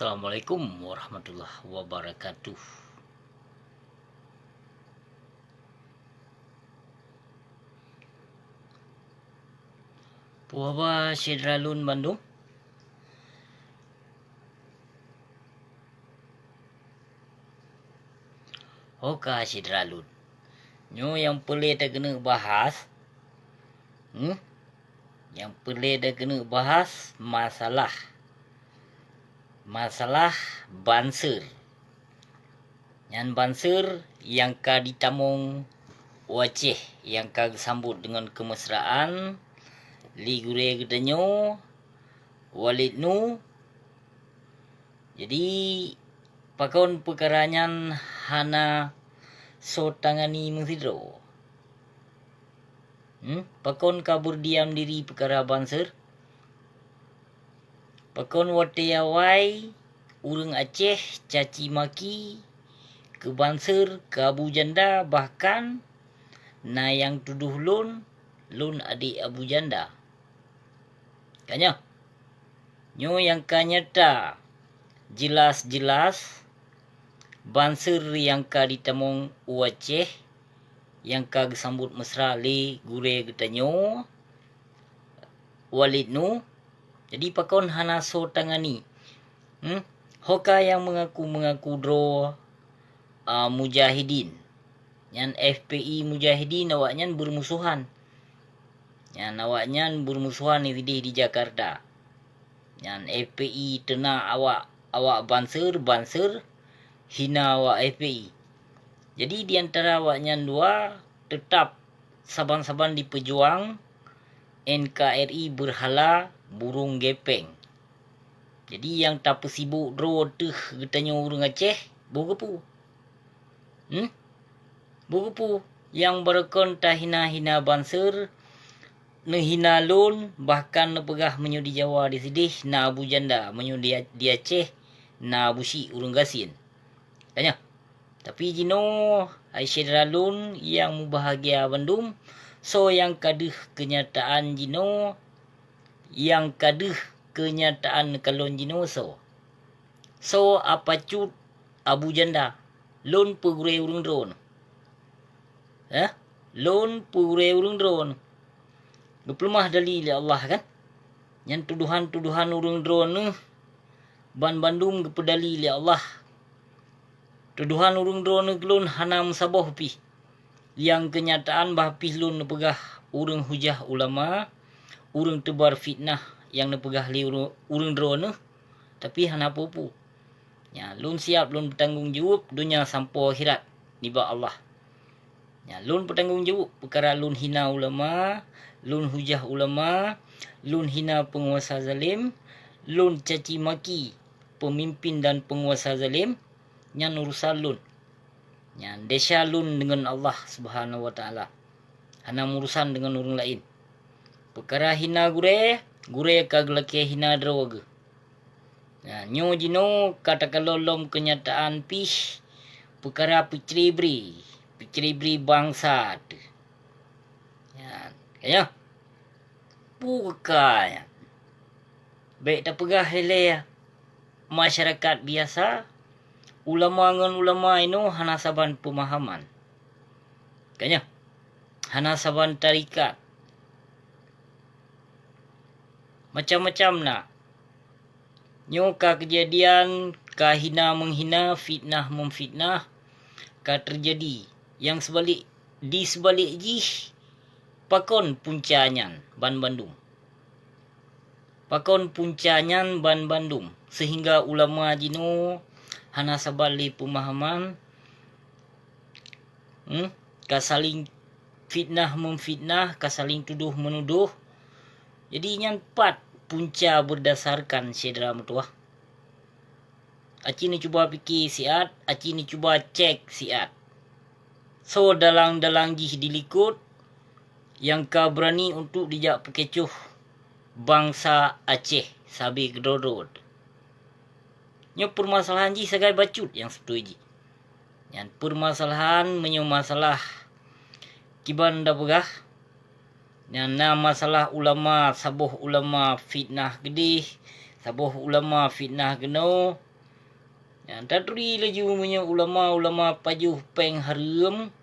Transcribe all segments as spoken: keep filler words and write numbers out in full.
Assalamualaikum warahmatullahi wabarakatuh. Puhaba syedara lôn bandum. Oka syedara lôn. Nyoe nyang peureulée takeuneuk bahas, hmm? Nyang peureulée takeuneuk bahas masalah, masalah banser. Nyan banser nyang ka jitamong u Aceh, nyang ka geusambot deungon keumesraan lé gurée geutanyoe, Walid Nu. Jadi, pakon peukara nyan hana soe tangani meusidroe? Hmm? Pakon ka beurdiam diri peukara banser? Pakon watée awai ureuëng Aceh caci maki keu banser, keu Abu Janda, bahkan na nyang tudoh lôn, lôn adék Abu Janda? Ka nyoe, nyoe nyang ka nyata, jeulaih-jeulaih banser nyang ka jitamong u Aceh, nyang ka geusambot mesra lé gurée geutanyoe, Walid Nu. Jadi, pakon hana soe tangani? Hmm? Ho ka nyang meungaku-meungaku droe, a, mujahidin. Nyan F P I mujahidin, awaknyan beurmusohan. Nyan awaknyan beurmusohan sideh di Jakarta. Nyan F P I teuna awak, awak banser, banser hina awak F P I. Jadi, di antara awaknyan dua, teutap saban-saban jipeujuang N K R I beurhala burông gepeng. Jadi, nyang tapeusibok droe teuh geutanyoe ureuëng Aceh, boh keupeue? Hmm? Boh keupeue? Nyang barokon tahina-hina banser, neuhina lôn, bahkan neupeugah meunyoe di Jawa disideh na Abu Janda, meunyoe di, di Aceh na Abu Syik ureuëng gasien. Ka nyoe. Tapi jinoe, hai syedara lôn nyang mubahgia bandum, soe nyang ka deuh keunyataan jinoe, nyang ka deuh keunyataan kalon jinoe soe? Soe apacut Abu Janda? Lôn peugurée ureuëng droeneuh? Hah? Lôn peugurée ureuëng droeneuh? Geupeuleumah dali lé Allah, kan? Nyan tudohan-tudohan ureuëng droeneuh ban bandum geupeudali lé Allah. Tudohan ureuëng droeneuh keu lôn hana meusaboh pih. Nyang keunyataan bah pih lôn neupeugah ureuëng hujah ulama, ureuëng teubar fitnah nyang neupeugah lé ureuëng, ureuëng droeneuh, tapi hana peue-peue. Nyan, lôn siab lôn peutanggong jaweueb donya sampoe akhirat nibak Allah. Nyan, lôn peutanggong jaweueb peukara lôn hina ulama, lôn hujah ulama, lôn hina peunguasa zalem, lôn caci maki peumimpin dan peunguasa zalem, nyan urusan lôn. Nyan desya lôn deungon Allah Subhanahu wa Taala. Hana meurusan deungon ureuëng laén. Peukara hina gurée, gurée ka geulakée hina droe geuh. Nah, nyoe jinoe ka takalon lom keunyataan pih peukara peucre-bre, peucre-bre bansa teuh. Nyan, ka nyoe. Peue keukai nyan? Bék tapeugah ilée masyarakat biasa, ulama ngon ulama inoe hana saban peumahaman. Ka nyoe, hana saban tarekat. Macam-macam na. Nyoe ka keujadian, ka hina meunghina, fitnah meufitnah ka teujadi. Nyang seubalek, di seubalek jih, pakon punca nyan ban bandum? Pakon punca nyan ban bandum, seuhingga ulama jinoe hana saban lé peumahaman, hmm, ka saléng fitnah meufitnah, ka saléng tudoh meunudoh. Jadi, nyan pat punca beurdasarkan, syedara meutuwah. Aci neucuba pike siat, aci neucuba cek siat. Soe dalang-dalang jih di likot nyang ka beurani untuk dijak peukecoh bansa Aceh sabe keudroe-droe? Nyoe peumasalahan jih sagai bacut nyang seutôi jih. Nyan peumasalahan meunyoe masalah kiban da peugah, nyan na masalah ulama, saboh ulama fitnah keudeh, saboh ulama fitnah keunoe. Nyan taturi laju meunyoe ulama-ulama pajoh péng hareuem,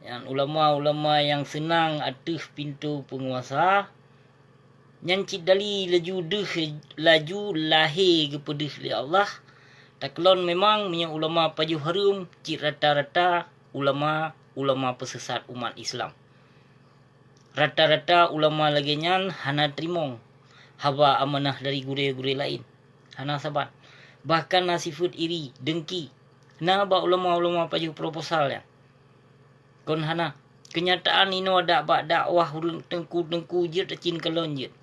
nyan ulama-ulama nyang seunang ateueh pintoe peunguasa, nyan cit dali laju deuh, laju lahé geupeudeuh lé Allah. Takalon memang meunyoe ulama pajoh hareuem cit rata-rata ulama-ulama peusesat umat Islam. Rata-rata ulama lagée nyan hana teurimong haba amanah dari gurée-gurée laén. Hana saban. Bahkan na sifeuet iri, dengki. Na bak ulama-ulama pajoh proposal nyan. Kon hana. Keunyataan inoe dak bak dakwah ureuëng teungku-teungku jeuet cit kalon jeuet.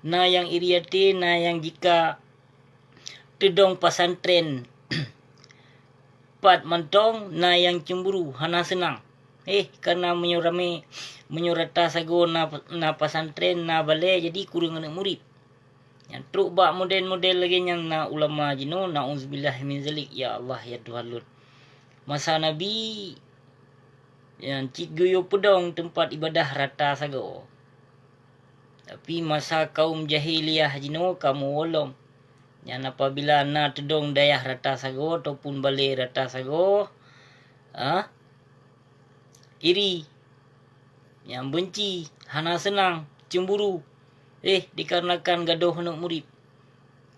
Na nyang iri até, na nyang jika teudong pesantren pat mantong, na nyang cemburu, hana seunang. Eh, karena meunyoe ramé, meunyoe rata sagoe na, na pesantren, na balée, jadi kureueng aneuëk murit. Nyan trok bak model-model lagée nyan na ulama jinoe, naudzubillah min zalik, ya Allah, ya Tuhan lôn. Masa Nabi, nyan cit geuyue peudong teumpat ibadah rata sagoe. Tapi masa kaum jahiliyah jinoe ka meuwoe lom. Nyan apabila na teudong dayah rata sagoe ataupun balée rata sagoe, ah, iri, nyang beunci, hana seunang, cemburu, eh, dikarenakan gadôh aneuëk murit.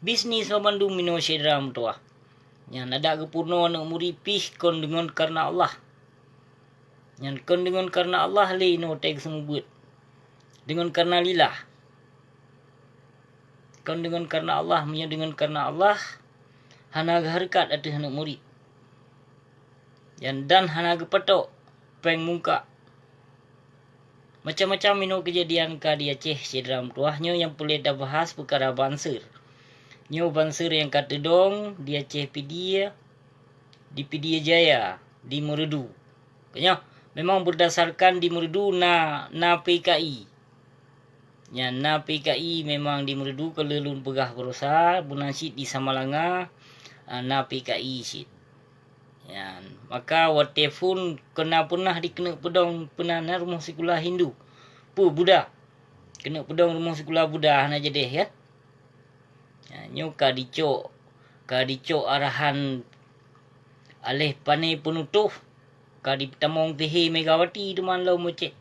Bisnis banmandum inoe syedara meutuwah. Nyan adak geupeurunoe aneuëk murit pih kon deungon kareuna Allah. Nyan kon deungon kareuna Allah lé inoe watée geuseumeubeuet. Deungon kareuna lillah. Kon deungon kareuna Allah, meunyoe deungon kareuna Allah, hana geuhareukat ateueh aneuëk murit. Nyan dan hana geupatok péng mungkak. Macam-macam inoe keujadian ka di Aceh syedara meutuwah, nyoe nyang peureulée tabahas peukara banser. Nyoe banser nyang ka teudong di Aceh Pidie, di Pidie Jaya, di Meureudu. Nyoe memang beurdasarkan di Meureudu na, na P K I. Nyan na P K I memang di Meureudu, ka lheueh lôn peugah baroesa, meunan cit di Samalanga, ah, na P K I cit. Nyan, maka watée phon kon na peunah dikeuneuk peudong, peue nan rumoh sikula Hindu. Peue Buddha. Keuneuk peudong rumoh sikula Buddha hana jadeh, kan? Nyan, nyoe ka dicok, ka dicok arahan aléh pané peunutôh, ka dipeutamong tihé Megawati teuma lom meucék.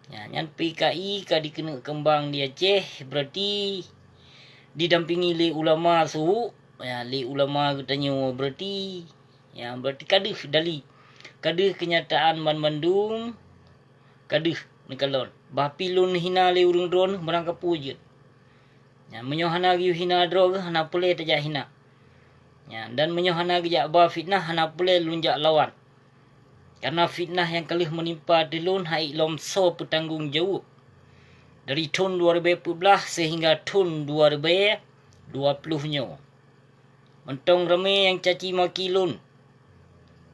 Nyan, nyan P K I ka dikeuneuk keumbang di Aceh, berarti didampingi lé ulama su, ya, lé ulama geutanyoe, berarti, ya, berarti ka deuh dali, ka deuh keunyataan banmandum, ka deuh neukalon. Bah pih lôn hina lé ureuëng droeneueh, barang kapeue jeuet. Nyan, meunyoe hana geuyue hina droe geuh, hana peureulée tajak hina. Nyan, dan meunyoe hana geujak ba fitnah, hana peureulée lôn jak lawan. Karena fitnah nyang ka lheueh meunimpa ateueh lôn hana lom soe peutanggong jaweueb. Dari thon dua ribée peuet blaih sehingga thon dua ribée dua ploh nyoe. Mantong ramé nyang caci maki lôn.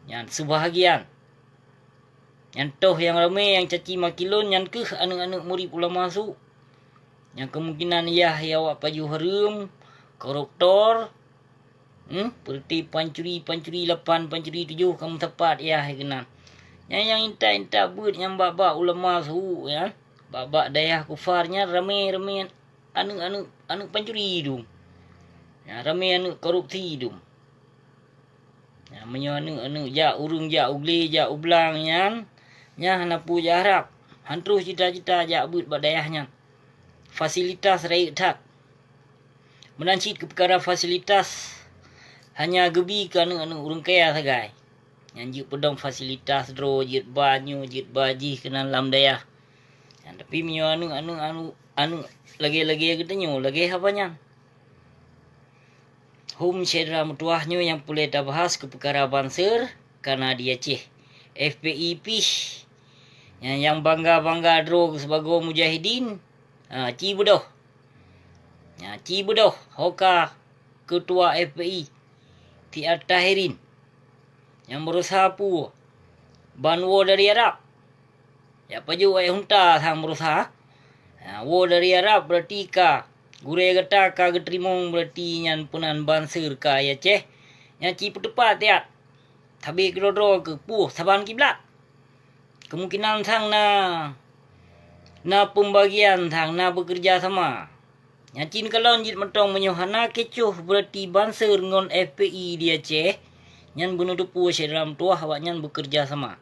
Nyan seubahagian. Nyan toh nyang ramé nyang caci maki lôn nyan kheueh aneuëk-aneuëk murit ulama su. Nyang kemungkinan yah awak pajoh hareuem, koruptor, hmm, peureuti pancuri-pancuri lapan, pancuri tujoh ka meusapat yah keunan. Nyan nyang intat-intat beuet nyang bak-bak ulama su nyan, bak-bak dayah kufar nyan ramé-ramé aneuëk-aneuëk, aneuëk pancuri dum. Nyan ramé aneuëk korupsi dum. Nyan, meunyoe aneuëk-aneuëk jak ureuëng jak u glé, jak u blang nyan, nyan hana peue jiharab. Han troh cita-cita jak beuet bak dayah nyan. Fasilitas rayeuk that. Meunan cit keu peukara fasilitas hanya geubi keu aneuëk-aneuëk ureuëng kaya sagai. Nyan jeuet peudong fasilitas droe, jeuet ba nyoe, jeuet ba jih keunan lam dayah. Nyan, tapi meunyoe aneuëk, aneuëk, aneuëk, aneuëk lagée-lagée geutanyoe, lagée haba nyan. Hom syedara meutuwah, nyoe nyang peureulée tabahas keu peukara banser ka na di Aceh. F P I pih nyang, nyang bangga-bangga droe sibagoe mujahidin, ha, ci beudôh. Ha, ci beudôh ho ka keutua F P I, Fiat Tahirin, nyang beureusaha peue ban woe dari Arab. Jak pajoh ék unta sang beureusaha. Ha, woe dari Arab berarti ka gurée gata ka geuteurimong, berarti nyan peunan banser ka i Aceh. Nyan ci peuteupat tiat. Sabe keudroe-droe keu peue saban kiblat. Kemungkinan sang na, na peumbagian sang na beukeureuja sama. Nyan cit neukalon jeuet mantong, meunyoe hana kecoh beurati banser ngon F P I di Aceh, nyan beuneuteupeu syedara meutuwah awaknyan beukeureuja sama.